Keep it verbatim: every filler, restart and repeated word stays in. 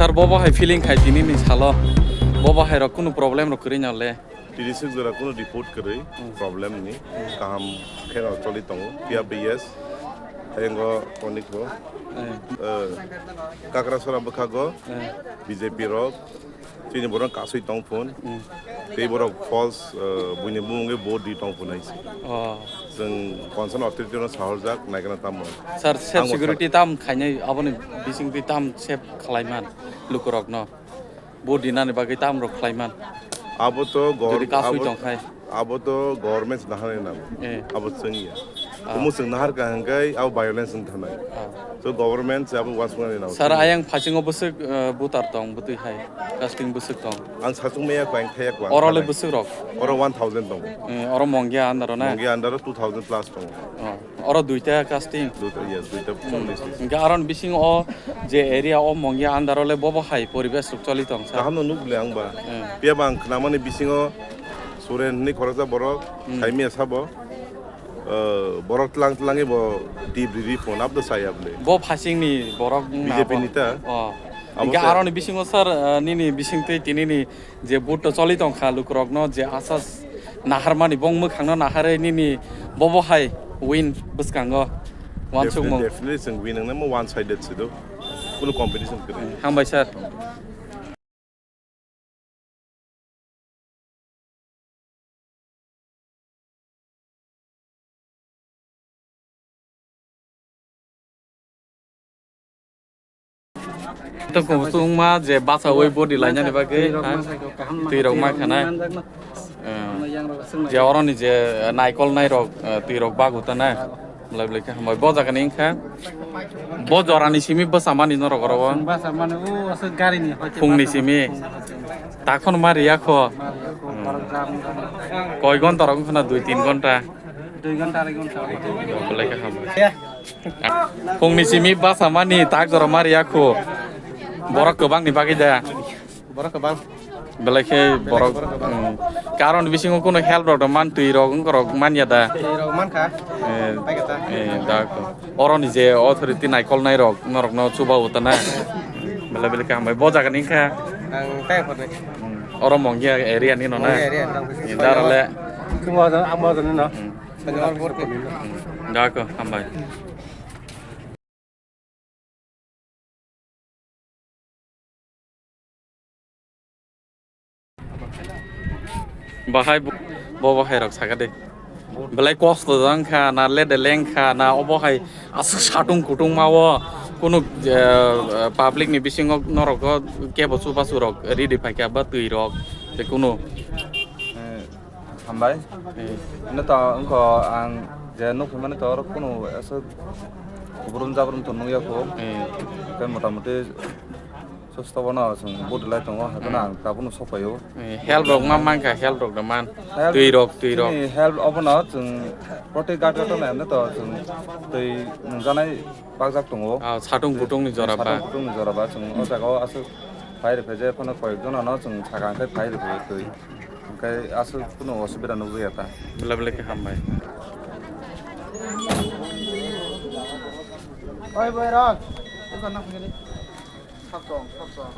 Sir, bobo hai feeling khai tini ni salo, bobo hai rok kunu problem rok kwrwi na le? Tini sik jora kunu report kwrwi, hmm, problem ni, hmm, kaham khe no choli tongo, P F B S, ayengo konik bo, eh, eh, Kakrasora bwkhago, eh, B J P rok, chini borok kasui tong phun, hmm, tei borok false, eh, buini bumungwi vote di tong phun hai se. Oh. Chwng concern authority no sahorjak, naikhe na tamo. Sir, safe security tam khainai, aboni bisingtwi tam safe khlaiman lukurokno? Vote dinani bagwi tam rok khlaiman? Abo to gor-, jodi kasui abo, tongkhai? Abo to government se naharnai nang. Eh. Abo chwng ya. Ah. Omo chwng nahar ka hwnkhe abo violence wng thanai. Ah. So government se abo uansuknani nang. Sir, ayang phasingo bwswk, eh, voter tong, bwtwi hai casting bwswk tong? Ang sachung maya ko, ang thaya ko, ang oro le thanai. Bwswk rok? Oro one thousand tongo. Eh, oro Mongia under o na? Mongia under o two thousand plus tongo. Oh. Oro duita casting? Duita, yes, duita. Hmm. Hwnkhe aron bisingo o je area o Mongia under o le bobo hai poribesh rok choli tong sa? Kaham no nuk le ang ba. Hmm. Phiya ba ang khnamani bisingo Suren hwnwi khoroksa borok, hmm, saimya sabo, eh, borok tlang tlangwi bo tip riri phone abdo saya bwle. Bo phasingni borok wngna B J P bo? Ni ta. Oh. Abo hwnkhe se aroni bisingo sir, eh, nini bisingtwi tinini je vote to choli tongkha lukurokno je asas naharmani bong mwkhangno naharwi nini bobo hai win bwskango wansukmung. Definitely, definitely chwng win wngnai mo one sided se do. Kunu competition kwrwi. Hambai sir. Tongkong sungma je basawi body lainani bagwi, twi rok ha? Ma sai ko kaham ma twi rok twi ma rok khana. Manjakna. Eh, ano yang rok sung je nai. Oroni je, eh, naikol nai rok, eh, twi rok bagu ta na. Belai belai khe hambai. Bo jaga ni wngkha. Bo jora ni simi bwsa mani norok oro o. Bwsa mani o aswk gari ni hoite phung ni bwsa simi. Phung ni simi. Takhon ma riya kho. Ma riya kho, hmm, borok jam, jam. Koi gonta rok wngkha na, dui tin gonta. Dui gonta, arai gonta. Belai khe hambai. Phung ni simi bwsa mani tak jora ma riya kho. Borok kwbang ni bagwi da. Borok kwbang. Belai khe borok, borok kwbang. Hmm. Karon bisingo kuno help rok da man, twi rok wng rok man ya da. Twi rok man kha. Eh, pai kha ta. Eh, da ko. Oroni je authority naikol nai rok norok no chuba uta na. Belai belai khe hambai. Bo jaga ni kha. Ang tai khorni. Hmm. Oro Mongia area ni no na. Mongia area ni. Eh, da rale. Chungo amo jani no. Hmm. Chungo amo jani no. Hmm. Da ko hambai. Bahai bo, bo bahai rok saka de. Belai kosto jang kha, na lede leng kha, na obo hai aswk satung kutung ma o. Kunu, eh, public ni bisingo norok o kebo chubachu rok ridi phaikha ba twi rok, je kunu. Eh, Hambai. Eh. Hwnwi to wngkha ang je nuk phimani to oro kunu aswk kubrum jabrum to nukya kho. Eh. Tei mota moti susto bono chwng body lai tongo, haikhe, hmm, ang tabukno sok phaio. Eh, help rok ma mankha, help rok da man. Help, twi rok, twi rok. Chini help obono chwng protect guard to nai to chwng twi nungjanai bakjak tongo. Ah, satung butung ni jora ba. Satung butung ni jora ba chwng o jaga o aswk phai rwkha je phano koyek jono no chwng sakang khe phai rwkha twi. Hwnkhe aswk kunu osubida nukjakya ta. Belai belai khe hambai. Oi, boy, rok. Sak chong, sak chong.